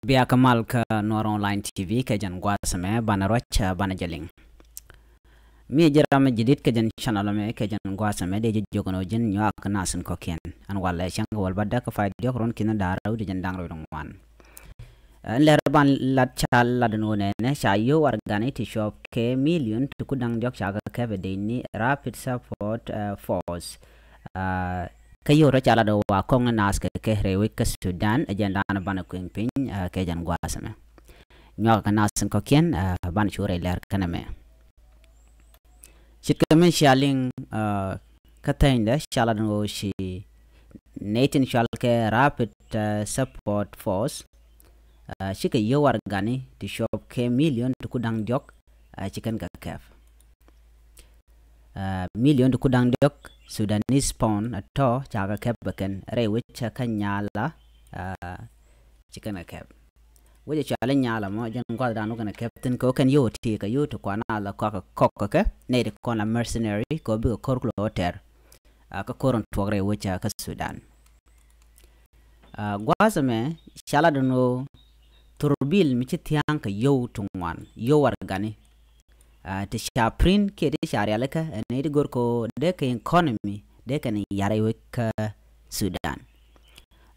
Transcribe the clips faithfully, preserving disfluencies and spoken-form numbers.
Bia kä mal kä Nuɔr Online T V kɛ jɛn gua̱a̱th ɛmɛ banɛ ruac banɛ jɛ liŋ. Mi ji̱ ram mi ji̱ dit kɛ jɛn channel ɛmɛ kɛ jɛn gua̱a̱th ɛmɛ dee ji̱ jiök ɛn ɣöö ji̱n nyuak kɛ nath in kɔ̱kiɛn. Ɛn walɛ cäŋ kɛ wäl bädäk kä pay diɔ̱k ruɔ̱n ki̱n da̱ŋ rɛw ti jiɛn da̱ŋ rɛw wi̱cdɛ ŋuan. Ɛn lɛr ban lat ca lat ɛn ɣöö nɛnɛ ca yio̱w warɛgani ti cuɔp kɛ million ti ku da̱ŋ diɔ̱k ca kɛ kɛp ɛ dec ni Rapid Support, eh, Force. Ah, kä yio̱w tɔ ca lat ɣöö wa kɔŋ ni naath kɛ kɛ rɛy wec kä Sudan, ɛ jɛn da̱a̱n banɛ kueŋ piny, ah, kɛ jɛn gua̱a̱th ɛmɛ. Nyuak kɛ naath in kɔ̱kiɛn, ah, banɛ cu rɛy lɛr kɛnɛ mɛ. Ce̱tkɛ mi cia liŋ, ah, kä thɛnydɛ ca lat ɛn ɣöö ci nɛy tin cɔal kɛ Rapid, ah, Support Force, ah, cikɛ yio̱w warɛgani ti cuɔp kɛ million ti ku da̱ŋ diɔ̱k, ah, ci kɛn kɛ kɛp. Ah, million ti ku da̱ŋ diɔ̱k Sudanese pound, ah, tɔ ca kɛ kɛp bɛ kɛn rɛy wec kä Nyala, ah, ci kɛn kɛ kɛp. Wec ɛ cɔal i̱ Nyala mɔ jɛn gua̱th da̱a̱n wä kɛn kɛ kɛp thi̱n kɛ wä kɛn yio̱w ti kɛ yio̱w ti kuan a la kɔak kɛ kɔk kɛ kɛ nɛy ti kɔn la mercenary kɛ wä bikɛ ko̱r kulɛ wä tɛr. Ah, kä ko̱r in tuɔk rɛy wec kä Sudan. Ah, gua̱a̱th ɛmɛ ca lat ɛn ɣöö thurbil mi ci thia̱a̱ŋ kɛ yio̱w ti ŋuan, yio̱w warɛgani. Ah, ti ca print kiɛ ti ca rialikä, ɛ nɛy ti go̱r kɛ ɣöö dee kɛ economy dee kɛn yar rɛy wec kä Sudan.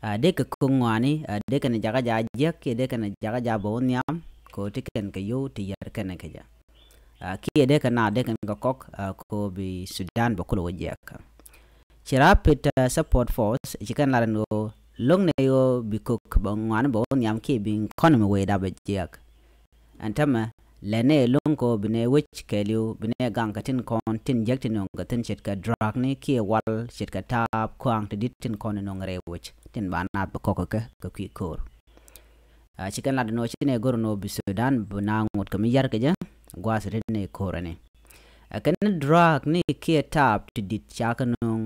Ah, dee kɛ ko̱k ŋɔaani, ah, dee kɛn jakä ja jiäk kiɛ dee kɛn jakä ja bä wä nhiam kɛ ɣöö ti kɛn kɛ yio̱w ti yär kɛn kɛ jɛ. Ah, kiɛ dee kɛ naath dee kɛn kɛ kɔk, ah, kɛ ɣöö bi Sudan bɛ kulɛ wä jiäk. Ci Rapid, ah, Support Force ci kɛn lar ɛn ɣöö lo̱ŋ nɛ ɣöö bi ko̱k bɛ ŋɔaani bɛ wä nhiam kiɛ bi economy wecda bɛ jiäk. Ɛn täämɛ lɛnɛ lo̱ŋ kɛ ɣöö bi nɛ wec kɛɛliw bi nɛ gaŋ kɛ tin kɔn tin jiäk tin nöŋ kɛ thi̱n ce̱tkɛ drugni kiɛ wal ce̱tkɛ taap kua̱a̱ŋ ti di̱t tin kɔn in nöŋ rɛy wec tin ba naath bɛ kɔk kɛ kɛ kui̱ ko̱r. Ah, ci kɛn lat ɛn ɣöö ci nɛ go̱r ɛn ɣöö bi Sudan bi naath ŋot kɛ mi yär kɛ jɛ gua̱a̱th ti nɛ ko̱r ɛni. Ah, kɛn drugni kiɛ taap ti di̱t ca kɛ nöŋ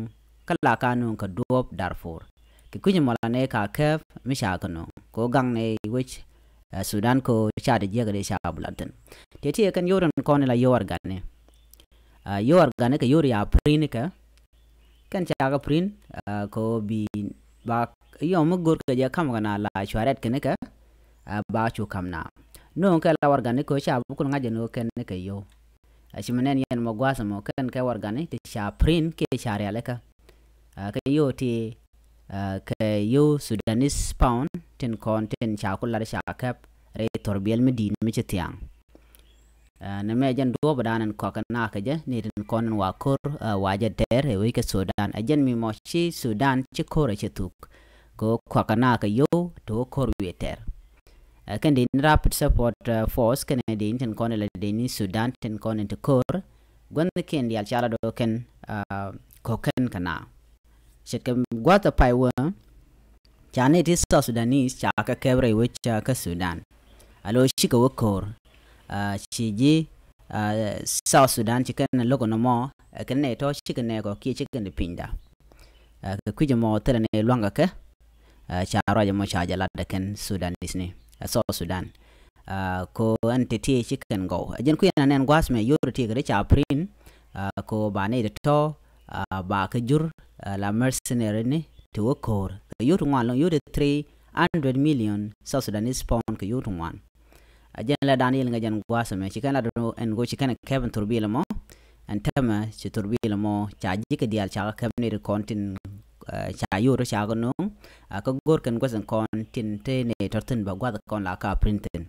kä la ka nöŋ kɛ duɔ̱ɔ̱p Darfur. Kɛ kui̱c mɔ la nɛ ka kɛp mi ca kɛ nöŋ kɛ ɣöö gaŋ nɛ wec, ah, Sudan kɛ ɣöö ca ti jiäk dee ca bi lat thi̱n. Tëë ti kɛn yio̱w tin kɔn in la yio̱w warɛgani. Ah, yio̱w warɛgani kɛ yio̱w ti ca print kɛ kɛn ca kɛ print, ah, kɛ ɣöö bi ba yio̱w mi go̱r kɛ jɛ ka̱m kɛ na la cua rɛt kɛn kɛ, ah, ba cu ka̱m na. Nööŋ kɛ la warɛgani kɛ ɣöö ca bi kun ŋa̱c jɛ ni ɣöö kɛn kɛ yio̱w. Ah, ci mi nɛn yɛn mɔ gua̱a̱th ɛmɔ kɛn kɛ warɛgani ti ca print kiɛ ca rialikä. Ah, kɛ yio̱w ti, ah, kɛ yio̱w Sudanese pound tin kɔn tin ca ku lat ca kɛp rɛy thurbil mi di̱i̱t mi ci thia̱a̱ŋ. Ah, nɛmɛ jɛn duɔ̱ɔ̱p da̱a̱n ɛn kɔakɛ naath kɛ jɛ ni tin kɔn in wa ko̱r, ah, wa jɛ tɛr ɛ wec kɛ Sudan. Ɛ jɛn mi mɔ ci Sudan ci ko̱r ɛ cɛ thuk kɛ ɣöö kɔakɛ naath kɛ yio̱w ti wä ko̱r wi̱i̱ tɛr. Ah, kɛn dee ni Rapid Support, ah, Force kɛn dee ni tin kɔn in la dee ni Sudan tin kɔn in ti ko̱r. Gua̱thnikiɛn diaal ca la do̱ kɛn, ah, ko̱k kɛn kɛ naath. Ce̱tkɛ gua̱th ɛ pay wä ca nɛy ti South Sudanese ca kɛ kɛp rɛy wec kä Sudan. A lo̱ cikɛ wä ko̱r, ah, ci ji̱, ah, South Sudan ci kɛn lo̱k ɛn ɛmɔ, ah, kɛn nɛy tɔ̱ cikɛ nɛɛkɔ kiɛ cikɛ ni pinyda. Ah, kɛ kui̱c ɛmɔ thilɛ nɛy lua̱ŋkɛ kɛ, ah, ca ruac ɛmɔ ca jɛ lat ɛ kɛn Sudanese ni, ah, South Sudan. Ah, kɛ ɣöö ɛn ti ti ci kɛn gɔw. Ɛ jɛn kui̱ ɛn anɛn gua̱a̱th mɛ yio̱w ti ti kɛ ti ca print, ah, kɛ ɣöö ba nɛy ti tɔ̱, ah, ba kɛ jur, ah, la mercenary ni ti wä ko̱r. Kɛ yio̱w ti ŋuan lo̱ŋ yio̱w ti three hundred million South Sudanese pound kɛ yio̱w ti ŋuan. Ɛ jɛn lɛ da̱a̱n yɛl ŋäc jɛn gua̱a̱th mɛ ci kɛn la do̱n ɛn go̱ ci kɛn kɛp ɛn thurbil ɛmɔ. Ɛn täämɛ ci thurbil ɛmɔ ca ji̱ kɛ diaal ca kɛ kɛp nɛy ti kɔn tin, ah, ca yio̱w ti ca kɛ nööŋ. Ah, kä go̱r kɛn gua̱th in kɔn tin te nɛy tɔ̱r thi̱n bɛ gua̱th kɔn la ka print thi̱n.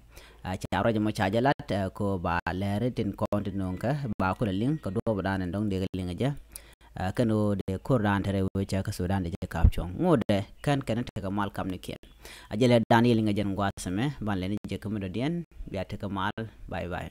Ah, ca ruac ɛmɔ ca jɛ lat, ah, kɛ ɣöö ba lɛri tin kɔn tin nööŋ kɛ ba kulɛ liŋ kɛ duɔ̱ɔ̱p da̱a̱n in dɔ̱ŋ dee kɛ liŋ ɛ jɛ. Ah, kɛn ɣöö dee ko̱r da̱a̱n te rɛy wec kä Sudan dee jɛ ka̱p cuɔ̱ŋ. Ŋotdɛ kɛn kɛn tekɛ mal kamnikiɛn. A jɛ lɛ da̱a̱n yɛl ŋäc jɛn gua̱a̱th mɛ ban lɛni jɛ kä mi dɔ̱diɛn bia tekɛ mal. Bye bye.